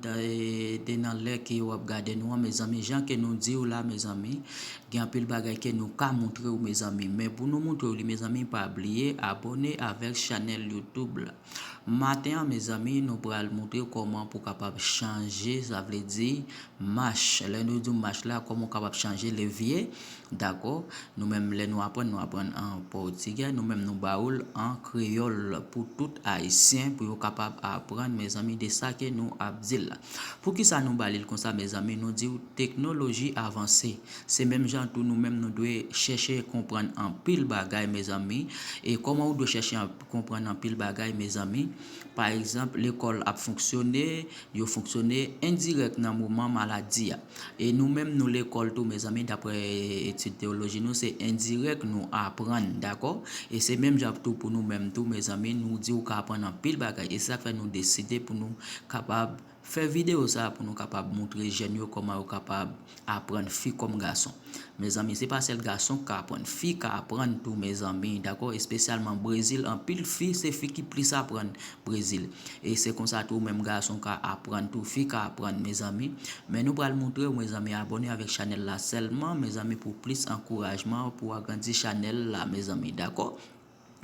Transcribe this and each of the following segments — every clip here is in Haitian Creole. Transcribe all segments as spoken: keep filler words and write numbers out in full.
de, de nan lè ke w ap gade nou an, mezanmi, jan ke nou di w la, mezanmi, gen anpil bagay ke nou ka montre w, mezanmi. Men pou nou montre w li, mezanmi, pa bliye abòne avèk chanèl YouTube la. Maten an, mezanmi, nou pral montre w kòman pou w kapab chanje, sa vle di, mach. Lè nou di mach la, kòman w kapab chanje levye, dakò? Nou menm, lè nou aprann, nou aprann an pòtigè, nou menm, nou ba w l an kreyòl pou tout Ayisyen, pou yo kapab aprann, mezanmi, de sa ke nou ap di l la. Poukisa nou ba li l konsa, mezanmi? Nou di w teknoloji avanse. Se menm jan tou, nou menm, nou dwe chèche konprann anpil bagay, mezanmi. E kòman ou dwe chèche an-, konprann anpil bagay, mezanmi? Pa egzanp, lekòl ap fonksyone, yo fonksyone endirèk nan moman maladi a. E nou menm, nou lekòl tou, mezanmi, daprè etid teyoloji nou, se endirèk nou aprann, dakò? E se menm jan tou pou nou menm tou, mezanmi, nou di ou ka aprann anpil bagay. E se sa k fè nou deside pou nou kapab fè videyo sa a, pou nou kapab montre jèn yo kòman yo kapab aprann, fi kòm gason. Mezanmi, se pa sèl gason k ka aprann, fi ka aprann tou, mezanmi, dakò? Espesyalman Brezil, anpil fi, se fi ki plis aprann Brezil. E se konsa tou, menm gason ka aprann tou, fi ka aprann, mezanmi. Men nou pral montre w, mezanmi, abòne avèk chanèl la sèlman, mezanmi, pou plis ankourajman, pou agrandi chanèl la, mezanmi, dakò?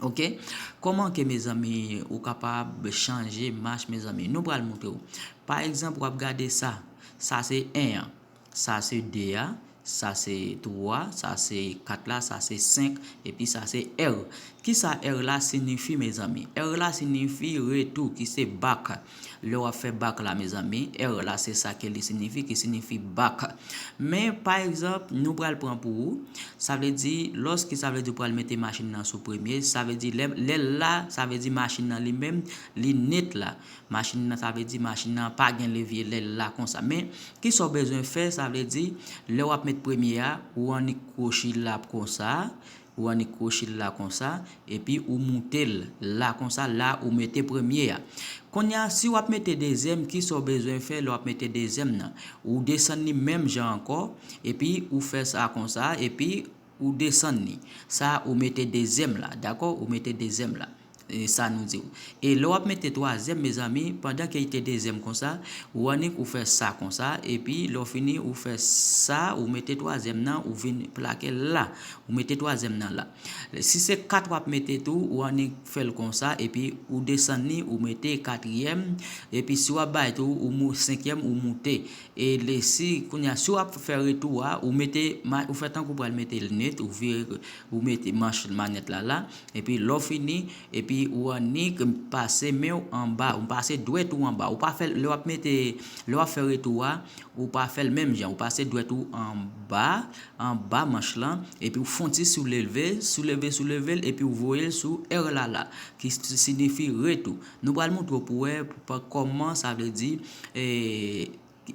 Oke? Kòman ke, mezanmi, ou kapab chanje mach, mezanmi? Nou pral montre w. Pa egzanp, w ap gade sa. Sa se en an. Sa se de a. Sa se twa. Sa se kat la. Sa se senk. Epi sa se R. Kisa R la siyifi, mezanmi? R la siyifi retou, ki se back. Lè w ap fè back la, mezanmi, R la se sa ke li siyifi, ki siyifi back. Men, pa egzanp, nou pral pran pou ou, sa vle di, lòske sa vle di w pral mete machin nan sou premye, sa vle di lè, lè l la, sa vle di machin nan li menm, li net la. Machin nan, sa vle di machin nan pa gen levye lè l la konsa. Men, kisa w bezwen fè, sa vle di, lè w ap met premye a, ou annik kwochi l la konsa, ou annik kwochi l la konsa, epi ou moute l la konsa, la ou mete premye a. Kounye a, si w ap mete dezyèm, kisa w bezwen fè lè w ap mete dezyèm nan? Ou desann li menm jan ankò, epi ou fè sa konsa, epi ou desann li. Sa, ou mete dezyèm la, dakò? Ou mete dezyèm la. E sa nou di w. E lè w ap mete twazyèm, mezanmi, pandan ke li te dezyèm konsa, ou annik ou fè sa konsa, epi lè w fini, ou fè sa, ou mete twazyèm nan, ou vin plake l la. Ou mete twazyèm nan la. Si se kat w ap mete tou, ou annik fè l konsa, epi ou desann li, ou mete katriyèm, epi si w ap bay tou, ou mou-, senkyèm, ou moute. E lè si, kounye a, si w ap fè retou a, ou mete ma-, ou fè tankou w pral mete l net, ou vire, ou mete manch manèt la la, epi lè w fini, epi ou annik pase men w anba, ou pase dwèt ou anba. Ou pa fè l, lè w ap mete, lè w ap fè retou a, ou pa fè l menm jan, ou pase dwèt ou anba, anba manch lan, epi ou fè on ti souleve, souleve, souleve l, epi ou voye l sou R la la, ki s-, siyifi retou. Nou pral montre w pou wè pa-, kòman sa vle di, e,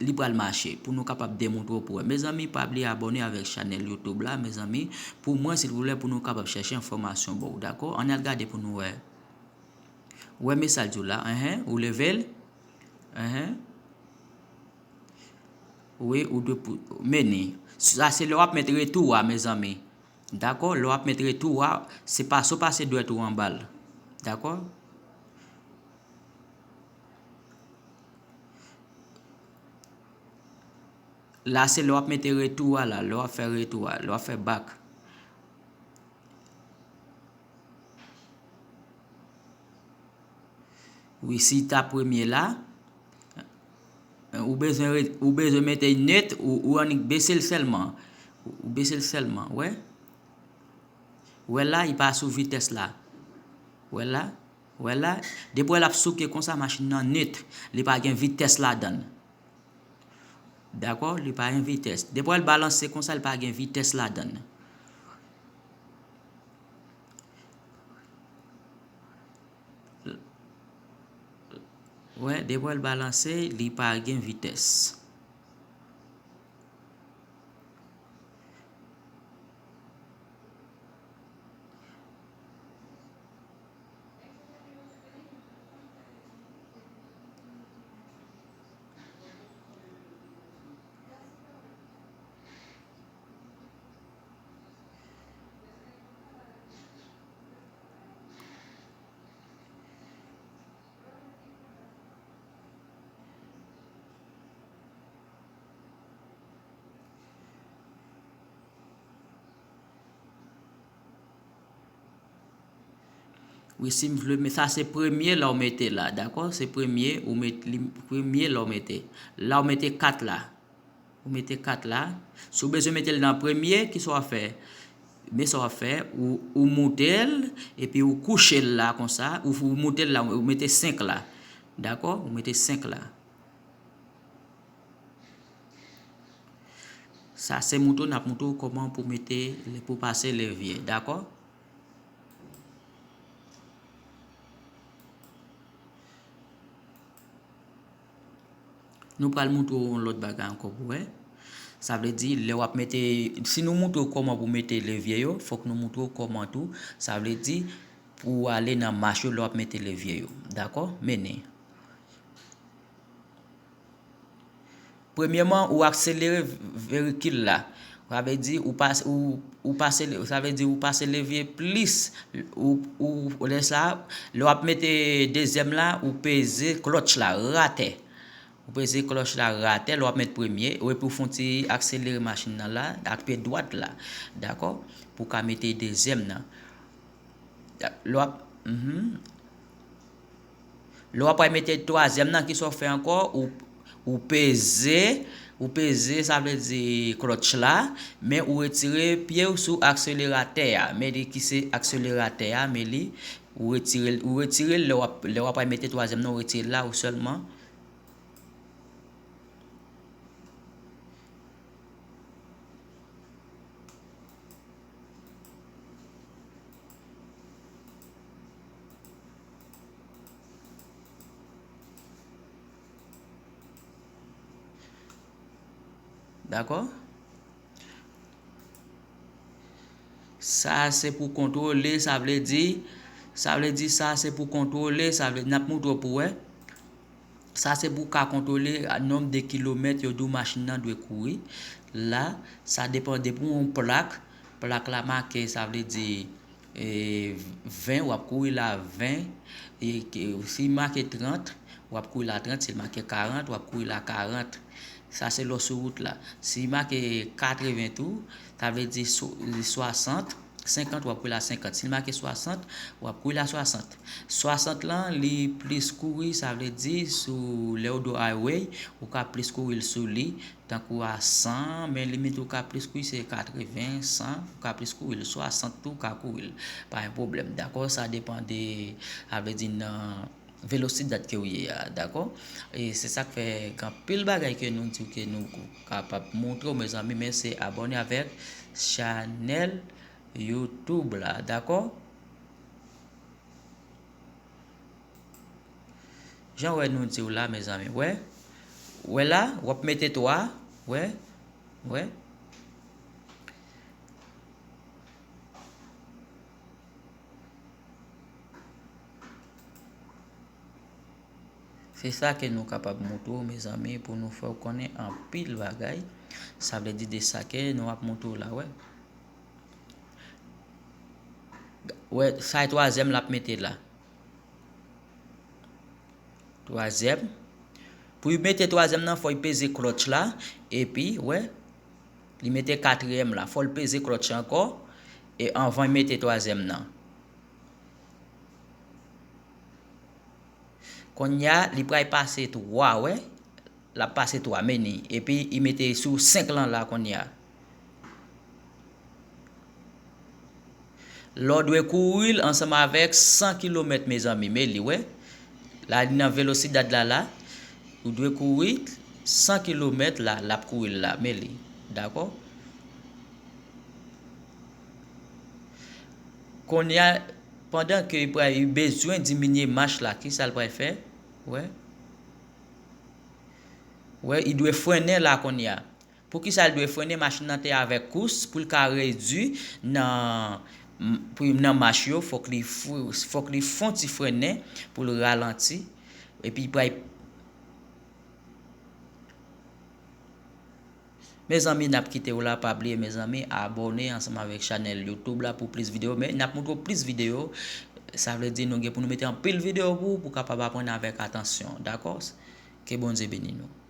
li pral mache, pou nou kapab demontre w pou wè. Mezanmi, pa bliye abòne avèk chanèl YouTube la, mezanmi, pou mwen, silvouplè, pou nou kapab chèche enfòmasyon ba w, dakò? Ann al gade pou nou wè. Ou wè mesaj ou la, enhen, ou leve l, enhen. Wi, ou dwe pou, meni. Sa se lè w ap met retou a, mezanmi. Dakò? Lè w ap met retou a, se pase w pase dwèt ou anba l. Dakò? La, se lè w ap mete retou a la, lè w ap fè retou a, lè w ap fè back. Wi, si ta premye la, ou bezwen re-, ou bezwen mete net, ou, ou annik bese l sèlman. Ou, ou bese l sèlman, wè. Wè la, li pa sou vitès la. Wè la, wè la. Depi w wè l ap souke konsa, machin nan net. Li pa gen vitès ladan l. Dakò? Li pa gen vitès. Depi w wè l balanse konsa, li pa gen vitès ladan l. Wè, depi w wè l balanse, li pa gen vitès. Wi, si m vle, men sa se premye la w mete la, dakò? Se premye, ou met, li, premye la w mete. La w mete kat la. Ou mete kat la. Si w bezwen mete l nan premye, kisa w ap fè? Men sa w ap fè, ou, ou moute l, epi ou kouche l la konsa, ou, ou moute l la, ou mete senk la. Dakò? Ou mete senk la. Sa se moutre w, n ap moutre w kòman pou mete, pou pase levye, dakò? Nou pral moutre w yon lòt bagay ankò pou wè. Sa vle di, lè w ap mete, si nou moutre w kòman pou mete levye yo, fòk nou moutre w kòman tou, sa vle di, pou w ale nan mach yo lè w ap mete levye yo. Dakò? Mennen. Premyèman, ou akselere v-, veyikil la. Sa vle di, ou pas-, ou, ou pase, sa vle di, ou pase levye plis, ou, ou, lè sa, lè w ap mete dezyèm la, ou peze klòtch la, atè. Ou peze klòtch la, atè, lè w ap met premye, epi ou fè yon ti akselere machin nan la, ak pye dwat la, dakò? Pou w ka mete dezyèm nan. Lè w ap, mhm. Lè w ap pral mete twazyèm nan, kisa w fè ankò? Ou, ou peze, ou peze, sa vle di klòtch la, men ou retire pye w sou akseleratè a. Men li ki se akseleratè a, men li, ou retire l, ou retire l lè w ap, lè w ap pral mete twazyèm nan, ou retire l la, ou sèlman Dakò? Sa se pou kontwole, sa vle di, sa vle di sa se pou kontwole, sa vle, n ap moutre w pou wè. Sa se pou w ka kontwole nonb de kilomèt yo di w machin nan dwe kouri. La, sa depann depi w yon plak, plak la make, sa vle di, e, ven, w ap kouri la ven, e, ke, si l make trant, w ap kouri la trant, si l make karant, w ap kouri la karant. Sa se lè w sou wout la. Si l make katreven tou, sa vle di swa-, swasant, senkant, w ap kouri la senkant. Si l make swasant, w ap kouri la swasant. Swasant lan, li plis kouri, sa vle di, sou lè w do highway, ou ka plis kouri l sou li, tankou a san, men limit ou ka plis kouri se katreven, san, ou ka plis kouri l, swasant tou, ou ka kouri l. Pa gen pwoblèm, dakò? Sa depann de, sa vle di nan velosidad ke w ye a, dakò? E se sa k fè gen anpil bagay ke nou di w ke nou kapab moutre w, mezanmi, men se abòne avèk chanèl YouTube la, dakò? Jan w wè nou di w la, mezanmi, wè? Wè la, w ap mete twa, wè? Wè? Se sa ke nou kapab moutre w, mezanmi, pou nou fè w konnen anpil bagay. Sa vle di de sa ke nou ap moutre w la, wè. Wè, sa e twazyèm l ap mete la. Twazyèm. Pou l mete twazyèm nan, fò l peze klòtch la, epi, wè, li mete katriyèm la. Fò l peze klòtch ankò, e anvan l mete twazyèm nan. Kounye a, li pral pase twa, wè. L ap pase twa, men li. Epi, li mete sou senk lan la kounye a. Lè w dwe kouri l ansanm avèk san kilomèt, mezanmi, men li, wè. La, li nan velosidad la, la. Ou dwe kouri san kilomèt la, l ap kouri l la, men li. Dakò? Kounye a, pandan ke li pral, li bezwen diminye mach la, kisa l pral fè? Wè. Wè, li dwe frennen la kounye a. Poukisa l dwe frennen? Machin nan te avèk kous, pou l ka redui nan, pou, nan mach yo, fòk li fre-, fòk li fè yon ti frennen pou l ralanti. Epi li pral Mezanmi, n ap kite w la, pa bliye, mezanmi, abòne ansanm avèk chanèl YouTube la pou plis videyo, men n ap moutre w plis videyo, sa vle di nou gen pou nou mete anpil videyo pou ou, pou w kapab aprann avèk atansyon, dakò? Ke Bondye beni nou.